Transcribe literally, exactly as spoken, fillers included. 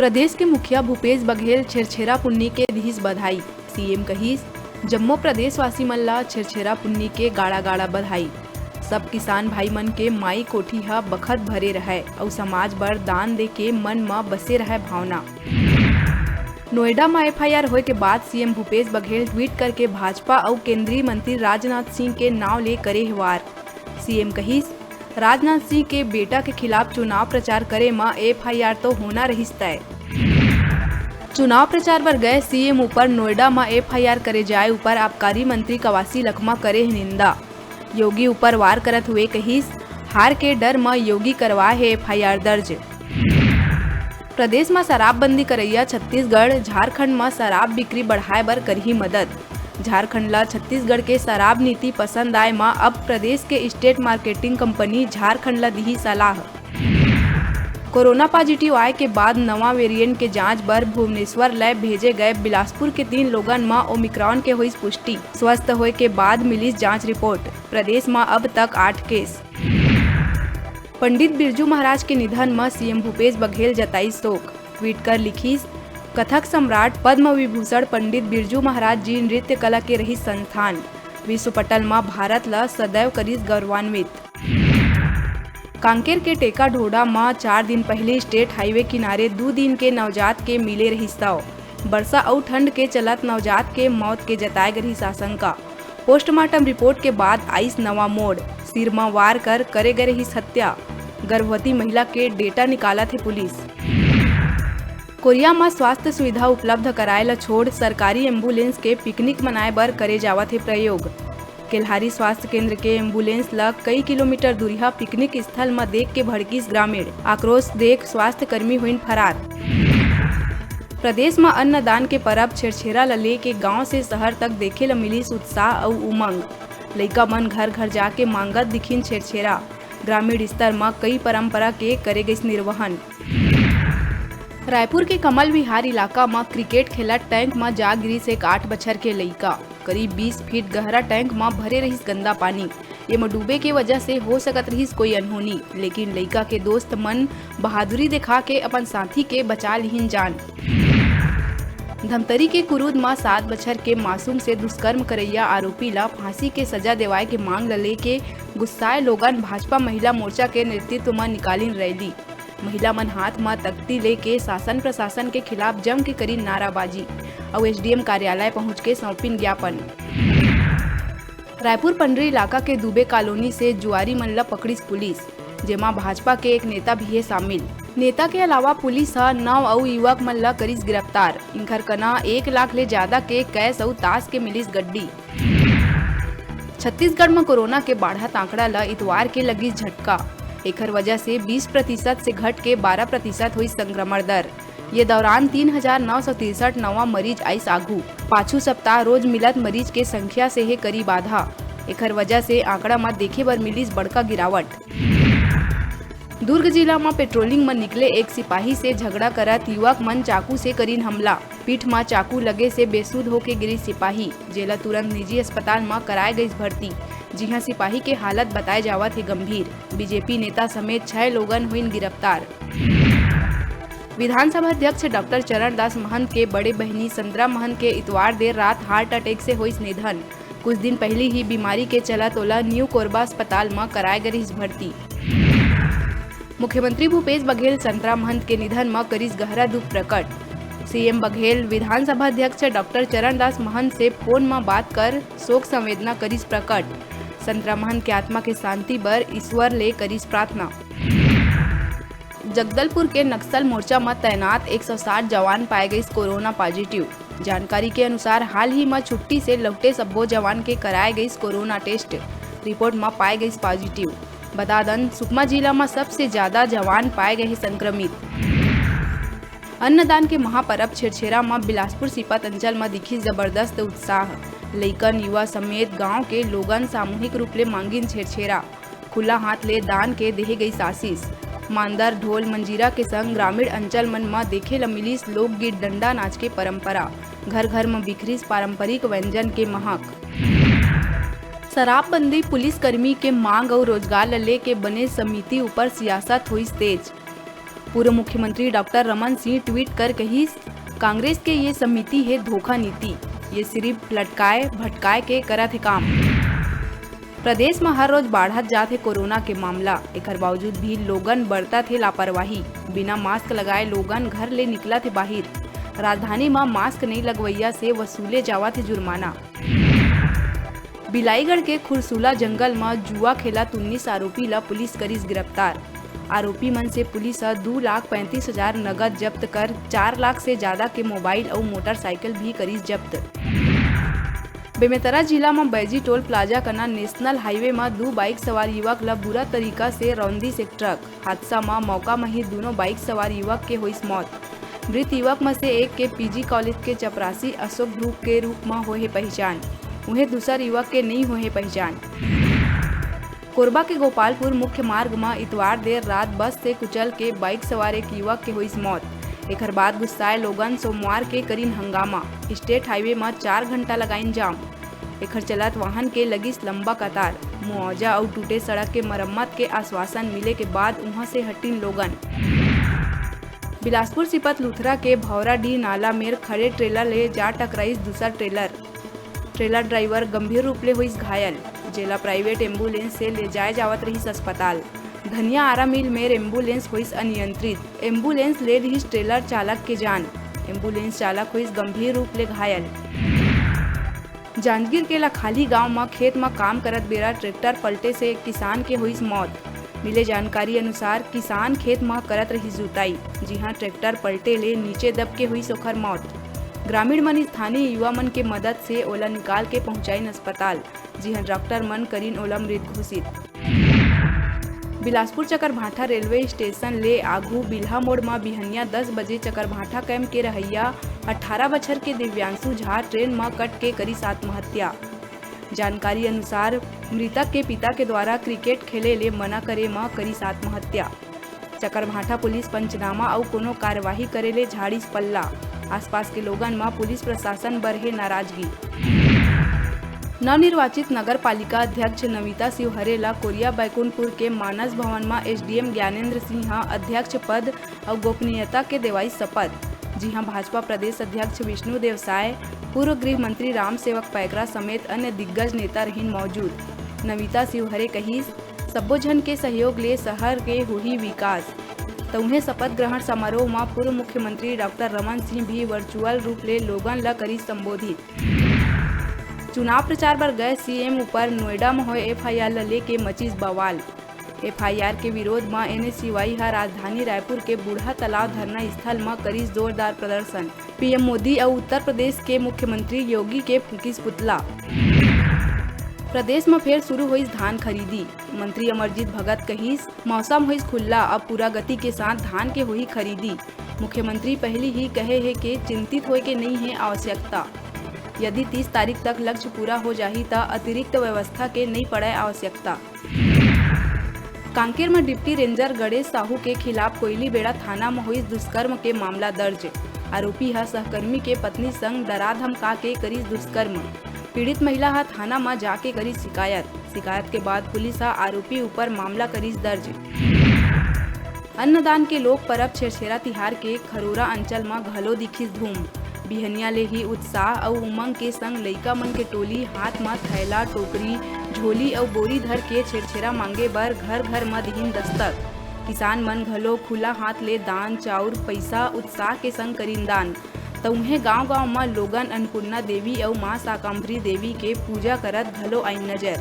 प्रदेश के मुखिया भूपेश बघेल छेरछेरा पुन्नी के दिहिस बधाई। सीएम कहिस, जम्मो प्रदेशवासी मन ला छेरछेरा पुन्नी के गाड़ा-गाड़ा बधाई। सब किसान भाई मन के माई कोठी ह बखत भरे रहय अउ समाज बर दान दे के मन म बसे रहय भावना। नोएडा म एफआईआर होय के बाद सीएम भूपेश बघेल ट्वीट करके भाजपा अउ केंद्रीय मंत्री राजनाथ सिंह के नाव ले करे हे वार। सीएम कहिस, राजनाथ सिंह के बेटा के खिलाफ चुनाव प्रचार करे म एफआईआर तो होना रहिस तय। चुनाव प्रचार बर गए सीएम ऊपर नोएडा म एफआईआर करे जाए ऊपर आबकारी मंत्री कवासी लखमा करे हे निंदा। योगी ऊपर वार करत हुए कहिस, हार के डर म योगी करवाए हे एफआईआर दर्ज। प्रदेश म शराबबंदी करइया छत्तीसगढ़, झारखंड म शराब बिक्री बढ़ाए बर करही मदद। झारखंड ल छत्तीसगढ़ के शराब नीति पसंद आए म अब प्रदेश के स्टेट मार्केटिंग कंपनी झारखंड ल दिही सलाह। कोरोना पॉजिटिव आए के बाद नवा वेरिएंट के जांच बर भुवनेश्वर ले भेजे गए बिलासपुर के तीन लोगन म ओमिक्रॉन के होइस पुष्टि। स्वस्थ होए के बाद मिलिस जांच रिपोर्ट। प्रदेश म अब तक आठ केस। पंडित बिरजू महाराज के निधन म सीएम भूपेश बघेल जताइस शोक। ट्वीट कर लिखिस, कथक सम्राट पद्म विभूषण पंडित बिरजू महाराज जी नृत्य कला के रहिस संस्थान। विश्व पटल म भारत ल सदैव करिस गौरवान्वित। कांकेर के टेकाढोडा म चार दिन पहिली स्टेट हाईवे किनारे दू दिन के नवजात के मिले रहिस शव। बरसा अउ ठंड के चलत नवजात के मौत के जताए गे रिहिस आशंका। पोस्टमार्टम रिपोर्ट के बाद आइस नवा मोड़, सिर म वार कर करे गे रिहिस हत्या। गर्भवती महिला के डेटा निकालत हे पुलिस। कोरिया म स्वास्थ्य सुविधा उपलब्ध कराए ल छोड़ सरकारी एम्बुलेंस के पिकनिक मनाए बर करे जावत हे प्रयोग। केल्हारी स्वास्थ्य केंद्र के एम्बुलेंस ल कई किलोमीटर दूरिहा पिकनिक स्थल म देख के भड़किस ग्रामीण। आक्रोश देख स्वास्थ्य कर्मी होइन फरार। प्रदेश म अन्नदान के परब छेरछेरा ल लेके गांव से शहर तक देखे ल मिलिस उत्साह अउ उमंग। लइका मन घर-घर जाके मांगत दिखिन छेरछेरा। ग्रामीण स्तर म कई परंपरा के करे गइस निर्वहन। रायपुर के कमल विहार इलाका म क्रिकेट खेलत टैंक म जा गिरिस एक आठ बछर के लइका। करीब बीस फीट गहरा टैंक म भरे रहिस गंदा पानी। एमा डूबे के वजह से हो सकत रहिस कोई अनहोनी, लेकिन लइका के दोस्त मन बहादुरी देखा के अपन साथी के बचा लिहिन जान। धमतरी के कुरूद म सात बछर के मासूम से दुष्कर्म करइया आरोपी ल फांसी के सजा देवाए के मांग ल लेके गुस्साए लोगन भाजपा महिला मोर्चा के नेतृत्व म निकालिन रैली। महिला मन हाथ म तख्ती लेके शासन प्रशासन के खिलाफ जम के करिन नाराबाजी अउ एसडीएम कार्यालय पहुंच के सौंपिन ज्ञापन। रायपुर पंडरी इलाका के दुबे कॉलोनी से जुआरी मन ल पकड़िस पुलिस, जेमा भाजपा के एक नेता भी हे शामिल। नेता के अलावा पुलिस ह नौ अउ युवक मन ल करिस गिरफ्तार। इनकर कना एक लाख ले ज्यादा के कैश अउ ताश के मिलिस गड्डी। छत्तीसगढ़ म कोरोना के बाढ़त आंकड़ा ल इतवार के लगिस झटका। एखर वजह से बीस प्रतिशत से घट के बारह प्रतिशत होइस संक्रमण दर। ये दौरान तीन हजार नौ सौ तिरसठ नवा मरीज आइस आघू। पाछू सप्ताह रोज मिलत मरीज के संख्या से हे करीब आधा। एखर वजह से आंकड़ा म देखे बर मिलिस बड़का गिरावट। दुर्ग जिला म पेट्रोलिंग म निकले एक सिपाही से झगड़ा करत युवक मन चाकू से करिन हमला। पीठ म चाकू लगे से बेसुध होके गिरिस सिपाही, जेला तुरंत निजी अस्पताल म कराए गइस भर्ती, जिहां सिपाही के हालत बताए जावत हे गंभीर। बीजेपी नेता समेत छह लोगन होइन गिरफ्तार। विधानसभा अध्यक्ष डॉक्टर चरणदास महंत के बड़े बहिनी संतरा महंत के इतवार देर रात हार्ट अटैक से होइस निधन। कुछ दिन पहिली ही बीमारी के चलत ओला न्यू कोरबा अस्पताल म कराए गे रिहिस भर्ती। मुख्यमंत्री भूपेश बघेल संतरा महंत के निधन म करिस गहरा दुख प्रकट। सीएम बघेल विधानसभा अध्यक्ष डॉक्टर चरणदास महंत से फोन म बात कर शोक संवेदना करिस प्रकट। संतरा महंत के आत्मा के शांति बर ईश्वर ले करिस प्रार्थना। जगदलपुर के नक्सल मोर्चा म तैनात एक सौ साठ जवान पाए गइस कोरोना पॉजिटिव। जानकारी के अनुसार, हाल ही म छुट्टी से लौटे सब्बो जवान के कराए गइस कोरोना टेस्ट। रिपोर्ट म पाए गइस पॉजिटिव। बता दन, सुकमा जिला म सबसे ज्यादा जवान पाए गए हे संक्रमित। अन्नदान के महापरब छेरछेरा म बिलासपुर सीपत अंचल म दिखिस जबरदस्त उत्साह। लइकन, युवा समेत गांव के लोगन सामूहिक रूप ले मांगिन छेरछेरा। खुला हाथ ले दान के देहे गइस आशीष। मांदर, ढोल, मंजीरा के संग ग्रामीण अंचल मन म देखे ल मिलिस लोकगीत, डंडा नाच के परंपरा। घर-घर म बिखरिस पारंपरिक व्यंजन के महक। शराबबंदी, पुलिसकर्मी के मांग अउ रोजगार ल लेके बने समिति ऊपर सियासत होइस तेज। पूर्व मुख्यमंत्री डॉक्टर रमन सिंह ट्वीट कर कहिस, कांग्रेस के ये समिति हे धोखा नीति, ये सिर्फ लटकाए भटकाए के करत हे काम। प्रदेश म हर रोज बाढ़त जात हे कोरोना के मामला, एखर बावजूद भी लोगन बरतत हे लापरवाही। बिना मास्क लगाए लोगन घर ले निकलत हे बाहिर। राजधानी म मास्क नइ लगवइया से वसूले जावत हे जुर्माना। बिलाईगढ़ के खुरसुला जंगल म जुआ खेलत उन्नीस आरोपी ल पुलिस करिस गिरफ्तार। आरोपी मन से पुलिस ह दू लाख पैंतीस हजार नगद जब्त कर चार लाख से ज्यादा के मोबाइल अउ मोटरसाइकिल भी करिस जब्त। बेमेतरा जिला म बैजी टोल प्लाजा कना नेशनल हाईवे म दू बाइक सवार युवक ल बुरा तरीका से रौंदिस एक ट्रक। हादसा म मौका म ही दूनों बाइक सवार युवक के होइस मौत। मृत युवक म से एक के पीजी कॉलेज के चपरासी अशोक ध्रुव के रूप म होए हे पहचान। उहें दूसर युवक के नइ होए हे पहचान। कोरबा के गोपालपुर मुख्य मार्ग म इतवार देर रात बस से कुचल के बाइक सवार एक युवक के होइस मौत। एखर बाद गुस्साए लोगन सोमवार के करिन हंगामा। स्टेट हाईवे म चार घंटा लगाइन जाम। एखर चलत वाहन के लगिस लंबा कतार। मुआवजा अउ टूटे सड़क के मरम्मत के आश्वासन मिले के बाद उहां से हटिन लोगन। बिलासपुर सिपत लुथरा के भौराडीह नाला मेर खड़े ट्रेलर ले जा टकराइस दूसर ट्रेलर। ट्रेलर ड्राइवर गंभीर रूप ले होइस घायल, जेला प्राइवेट एम्बुलेंस से ले जाए जावत रहिस अस्पताल। धनिया आरा मिल मेर एम्बुलेंस होइस अनियंत्रित। एम्बुलेंस ले रिहिस ट्रेलर चालक के जान। एम्बुलेंस चालक होइस गंभीर रूप ले घायल। जांजगीर के लखाली गांव म खेत म काम करत बेरा ट्रैक्टर पलटे से एक किसान के होइस मौत। मिले जानकारी अनुसार, किसान खेत म करत रहिस जुताई, जिहां ट्रैक्टर पलटे ले नीचे दब के होइस ओखर मौत। ग्रामीण मन स्थानीय युवा मन के मदद से ओला निकाल के पहुंचाइन अस्पताल, जिहां डॉक्टर मन करिन ओला मृत घोषित। बिलासपुर चकरभाठा रेलवे स्टेशन ले आगू बिल्हा मोड़ म बिहनिया दस बजे चकरभाठा कैंप के रहइया अठारह बछर के दिव्यांशु झा ट्रेन म कट के करिस आत्महत्या। जानकारी अनुसार, मृतक के पिता के द्वारा क्रिकेट खेले ले मना करे म करिस आत्महत्या। चकरभाठा पुलिस पंचनामा अउ कोनो कार्यवाही करे ले झाड़िस पल्ला। आसपास के लोगन म पुलिस प्रशासन बर हे नाराजगी। नवनिर्वाचित नगर पालिका अध्यक्ष नमिता शिवहरे ल कोरिया बैकुंठपुर के मानस भवन म एसडीएम ज्ञानेंद्र सिंह ह अध्यक्ष पद अउ गोपनीयता के देवाइस शपथ, जिहां भाजपा प्रदेश अध्यक्ष विष्णु देव साय, पूर्व गृह मंत्री रामसेवक पैकरा समेत अन्य दिग्गज नेता रहिन मौजूद। नमिता शिवहरे कहिस, सब्बो झन के सहयोग ले शहर के होही विकास। त उहें, शपथ ग्रहण समारोह म पूर्व मुख्यमंत्री डॉक्टर रमन सिंह भी वर्चुअल रूप ले लोगन ल करिस संबोधित। चुनाव प्रचार बर गए सीएम ऊपर नोएडा म होए एफआईआर ल लेके मचिस बवाल। एफआईआर के विरोध म एनएसयूआई ह राजधानी रायपुर के बूढ़ा तालाब धरना स्थल म करिस जोरदार प्रदर्शन। पीएम मोदी अउ उत्तर प्रदेश के मुख्यमंत्री योगी के फूंकिस पुतला। प्रदेश म फेर शुरू होइस धान खरीदी। मंत्री अमरजीत भगत कहिस, मौसम होइस खुल्ला, अब पूरा गति के साथ धान के होही खरीदी। मुख्यमंत्री पहिली ही कहे हे के चिंतित होए के नइ हे आवश्यकता। यदि तीस तारीख तक लक्ष्य पूरा हो जाही, त अतिरिक्त व्यवस्था के नइ पड़य आवश्यकता। कांकेर म डिप्टी रेंजर गणेश साहू के खिलाफ कोयलीबेड़ा थाना म होइस दुष्कर्म के मामला दर्ज। आरोपी ह सहकर्मी के पत्नी संग डरा धमका के करिस दुष्कर्म। पीड़ित महिला ह थाना म जाके करिस शिकायत। शिकायत के बाद पुलिस ह आरोपी ऊपर मामला करिस दर्ज। अन्नदान के लोक परब छेरछेरा तिहार के खरोरा अंचल म घलो दिखिस धूम। बिहनिया ले ही उत्साह अउ उमंग के संग लइका मन के टोली हाथ म थैला, टोकरी, झोली अउ बोरी धर के छेरछेरा मांगे बर घर-घर म दिहिन दस्तक। किसान मन घलो खुला हाथ ले दान, चाउर, पइसा उत्साह के संग करिन दान। त उहें गांव-गांव म लोगन अन्नपूर्णा देवी अउ मां शाकंभरी देवी के पूजा करत घलो आइन नजर।